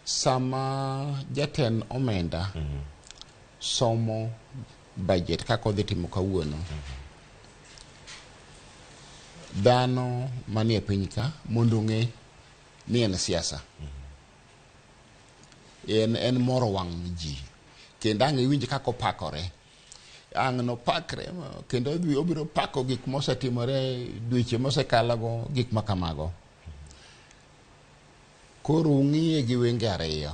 Sama jatend omenda somo budget kaka odhi timo kawuono, dhano manie piny ka mondo ong'e ni en siasa. En moro wang' ji kendo ang' iwinj kaka opakore. Ang' nopakre kendo obiro pako gik mosetimore dweche mosekalogo, gik ma kamago. Koro ung'iye gi wenge ariyo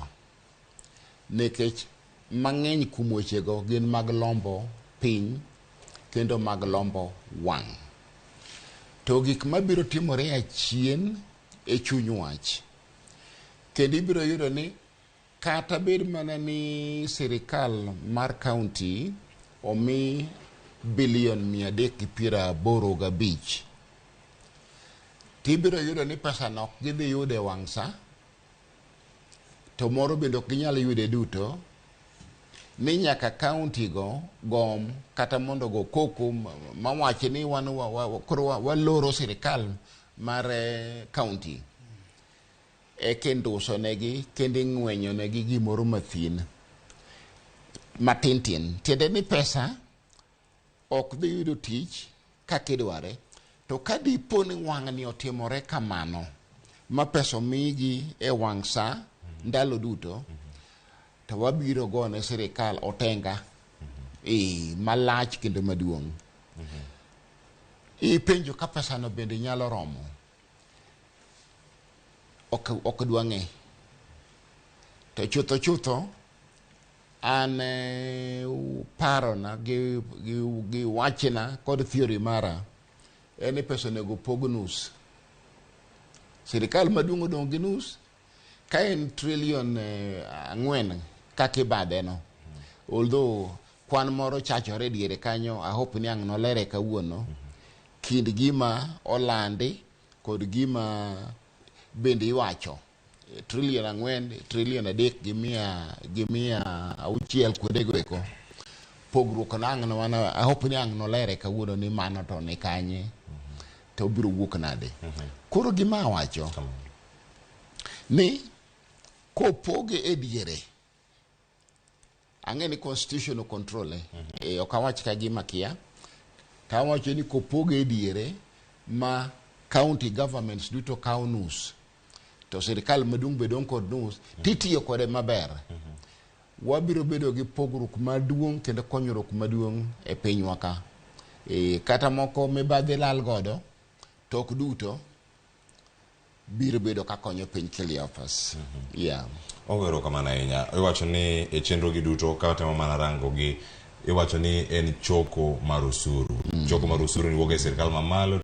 nikech mang'eny kuom wechego gin mag lombo piny kendo mag lombo wang'. To gik mabiro timore achien e chuny wach, kendo ibiro yudo ni kata bed mana ni sirikal mar kaunti omi bilion 385, tibiro yudo ni pesa no ok gidhi yudo e wang' sa, to moro bende ok ginyal yude duto, ni nyaka kaunti go gom kata mondo go koko mawachi ni wan koro waloro sirikal mar kaunti e kendo uso negi kendo ing'wenyo negi gimoro mathin matin tin. Tiende ni pesa ok dhi yudo tich kaka idware. To ka dipo ni wang'ni otimore kamano ma pesa omigi e wang' sa ndalo duto, to wabiro gone sirikal otenga malach kendo maduong'. Ipenjo ka pesano bende nyalo romo. Ok dwang'e. To chutho chutho an parona gi wachna kod theory mara en ni pesa onego pog nus. Sirikal maduong' odong' gi nus, ka en trillion 4 kaka ibadhe no. Although kwan moro chachore diere kanyo, I hope ni ang' nolere kawuono, kind gima olandi kod gima bende iwacho. Trillion 4, trillion 3 gi 600 kuondego eko. Pogruok no ang' no I hope ni ang' nolere kawuono ni mano to ni kanye, to obiro wuok nade. Koro gima awacho ni kopoge e diere, ang'e ni constitution control ok awach ka gima kia, to awacho ni kopoge e diere ma county governments duto kawo nus, to sirikal maduong' be dong' kod nus, titiyo kode maber, wabiro bedo gi pogruok maduong' kendo konyruok maduong' e pinywa ka. Kata moko mibadhi lal godo, to ok duto biro bedo ka konyo piny Cleophas. Yeah. Erokamano ahinya. Iwacho ni e chenro gi duto ka watemo mana rango gi, iwacho ni en choko mar osuru. Choko mar osuru ni wuok e sirikal mamalo.